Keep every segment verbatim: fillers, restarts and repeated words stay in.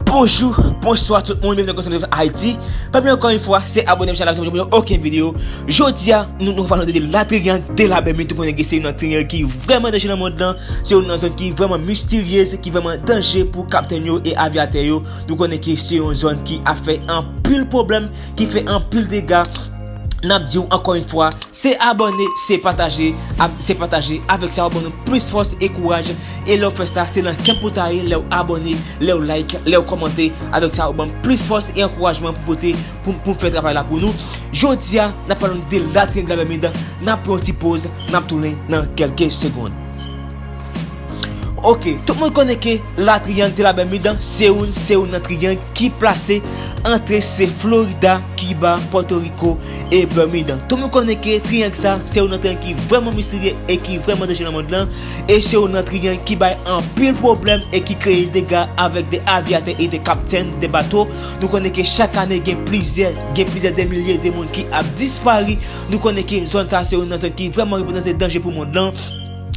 Bonjou, bonswa tout moun, byenveni nan Konsantre Ayiti. Pami ankò yon fwa, se abòne m chanèl la, si w pa janm okenn videyo. Jodi a, nou, nou pral pale de la triangle de la Bermude, nou konnen ke se youn nan triangle ki vrèman danje nan mond lan, se youn nan zòn ki vrèman misteryez, ki vrèman danje pou kaptenn yo e avyatè yo. Nou konnen ke se yon zòn ki ap fè anpil pwoblèm, ki fè anpil dega. N ap di w ankò yon fwa, se abòne, se pataje, ab- se pataje. Avèk sa, w ban nou plis fòs e kouraj. E lè w fè sa, se nan kè m pou ta ye, lè w abòne, lè w like, lè w kòmante. Avèk sa, w ban m plis fòs e ankourajman pou pote, pou, pou m fè travay la pou nou. Jodi a, n ap pale de la triangle de la Bermude. N ap pran yon ti poz, n ap tounen nan kèlke segonn. Ok, tout moun konnen ke la triangle de la Bermude, se youn, se youn nan triangle ki plase ant se Florida, Kiba, Pòtoriko e Bermude. Tout moun konnen ke triangle sa, se youn nan triangle ki vrèman misterye e ki vrèman danje nan mond lan. E se youn nan triangle ki bay anpil pwoblèm e ki kreye dega avèk de avyatè e de kaptenn de bato. Nou konnen ke chak ane gen plizyè, gen plizyè de milye de moun ki ap dispari. Nou konnen ke zòn sa se youn nan zòn ki vrèman reprezante danje pou mond lan.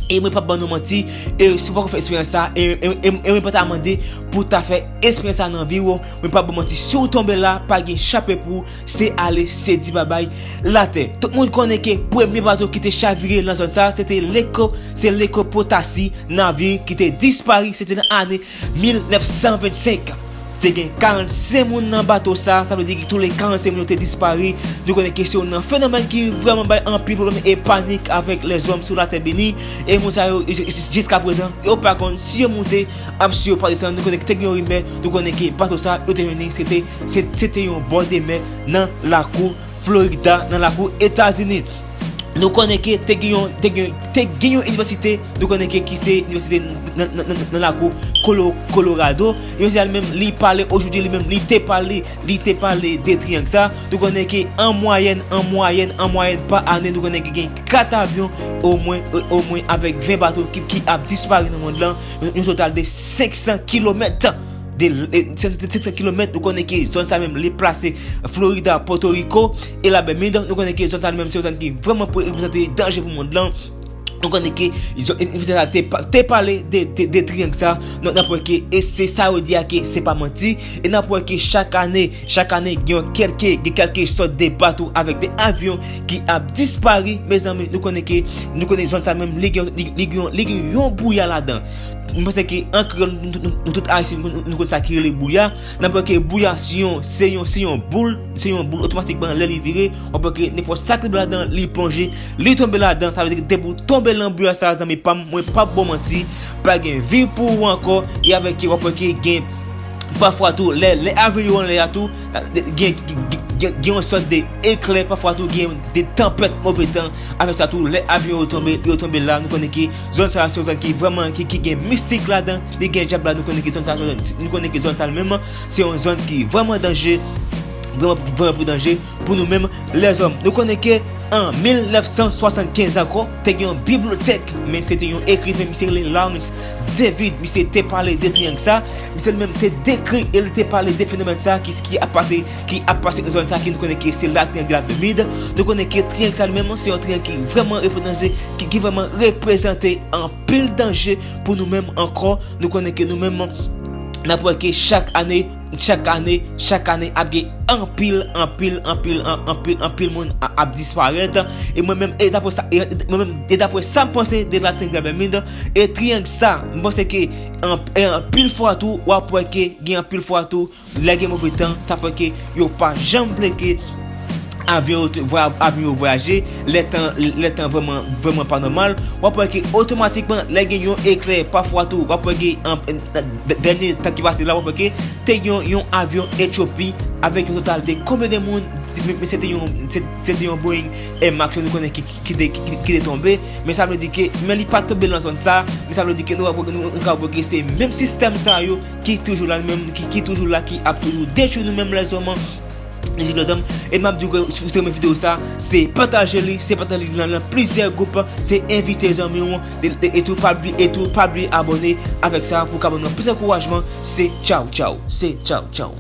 E mwen p ap ban nou manti, e si w poko fè eksperyans sa, e, e, e, e mwen pa ta mande pou w ta fè eksperyans sa nan vi w, mwen p ap ban w manti, si w tonbe la, pa gen chape pou w, se ale, se di babay, latè. Tout moun konnen ke premye bato ki te chavire nan zòn sa, se te Leko, se Leko Potasi, navir ki te dispari, se te nan ane mil nèf san vennsenk. Te gen karannsenk moun nan bato sa, sa vle di ki tou le karannsenk moun yo te dispari. Nou konnen ke se youn nan fenomèn ki vrèman bay anpil pwoblèm e panik avèk lèzòm sou latè beni. E moun sa yo, j- j- jiska prezan, yo pa konn si yo moute, ap si yo pa desann. Nou konnen ke te gen yon rimè, nou konnen ke bato sa, yo te jwenn li, se te, se, se te yon bò de mè nan lakou Florida, nan lakou Etazini. Nou konnen ke te gen yon, te gen, te gen yon inivèsite, nou konnen ke ki se inivèsite nan, nan, nan, nan lakou Kolo-, Colorado. Inivèsite a li menm, li pale ojodi, li menm, li te pale, li te pale de triangle sa. Nou konnen ke an mwayèn, an mwayèn, an mwayèn pa ane, nou konnen ke gen kat avyon, omwen, omwen avèk ven bato ki, ki ap dispare nan mond lan, yon, yon total de senk san kilomèt. De, e, senk san kilomèt, nou konnen ke zòn sa menm, li plase Florida, Pòtoriko e la Bermude. Nou konnen ke zòn sa li menm, se yon zòn ki vrèman pou reprezante danje pou mond lan. Nou konnen ke zòn, e, e, sa te, pa- te pale de, de, de triangle sa. Nou, n ap wè ke, e se sa yo di a ke se pa manti. E n ap wè ke chak ane, chak ane, gen yon kèlke, gen kèlke sòt de bato avèk de avyon ki ap dispari. Mezanmi, nou konnen ke, nou konnen zòn sa menm, li gen, li, li gen, li gen yon bwouya ladan. Mwen panse ke an kreyòl, nou, nou, nou, nou tout ayisyen, nou, nou, nou konn sa ki rele bwouya. N ap wè ke bwouya, se yon, se yon, se yon boul, se yon boul otomatikman, lè li vire, w ap wè ke nenpòt sa ki tonbe ladan, li plonje, li tonbe ladan. Sa vle di ke depi w tonbe nan bwouya sa, zanmi pa m, mwen p ap ba w manti, pa gen vi pou ou ankò. E avèk ke w ap wè ke gen, pafwa tou, lè, lè avyon yo anlè a tou, gen, gen, gen, gen yon sòt de eklè, pafwa tou, gen de tanpèt move tan. Avèk sa tou, lè avyon yo tonbe, yo tonbe la, nou konnen ke zòn sa a se yon zòn ki vrèman, ki, ki gen mistik ladan, li gen dyab la, nou konnen ke zòn sa, nou konnen ke zòn sa li menm, se yon zòn ki vrèman danje, vrèman, vrèman pou danje pou nou menm lèzòm. Nou konnen ke an mil nèf san swasannkenz ankò, te gen yon bibliyotèk, men se te yon ekriven, misye rele Lawrence David, misye te pale de triangle sa, misye li menm te dekri e li te pale de fenomèn sa ki, ki ap pase, ki ap pase nan zòn sa ki nou konnen ke se la triangle de la Bermude. Nou konnen ke triangle sa li menm, se yon triangle ki vrèman reprezante, ki, ki vrèman reprezante anpil danje pou nou menm ankò. Nou konnen ke nou menm, n ap wè ke chak ane, chak ane, chak ane, ap gen anpil, anpil, anpil, an- anpil, anpil moun a- ap disparèt. E mwen menm, e daprè sa, e mwen menm, e daprè sa m panse de la triangle de la Bermude, e triangle sa, m panse ke an- e anpil fwa tou, w ap wè ke gen anpil fwa tou, lè gen move tan, sa fè ke yo pa janm vle ke avyon yo te- vwa- avyon yo vwayaje, lè tan, lè tan vrèman, vrèman pa nòmal. W ap wè ke otomatikman, lè gen yon eklè, pafwa tou, w ap wè ke an- dè- dènye tan ki pase la, w ap wè ke te gen yon, yon avyon Etyopi avèk yon total de konbyen de moun? Men, men se te yon, se, se te yon Boeing Air Max, nou konnen ki, ki, ki te, ki, ki te tonbe. Men sa vle di ke, men li pa tonbe nan zòn sa, men sa vle di ke nou, nou, nou ka wè ke se menm sistèm sa yo ki toujou la, menm ki, ki toujou la, ki ap toujou detwi nou menm lèzòm. Lèzòm. E m ap di w ke si w te renmen videyo sa, se pataje li, se pataje li nan, nan plizyè gwoup, se envite zanmi w, e, e, e tou pa bliye, e tou pa bliye abòne. Avèk sa, pou w ka ban nou plis ankourajman, se tchaw, tchaw, se tchaw, tchaw.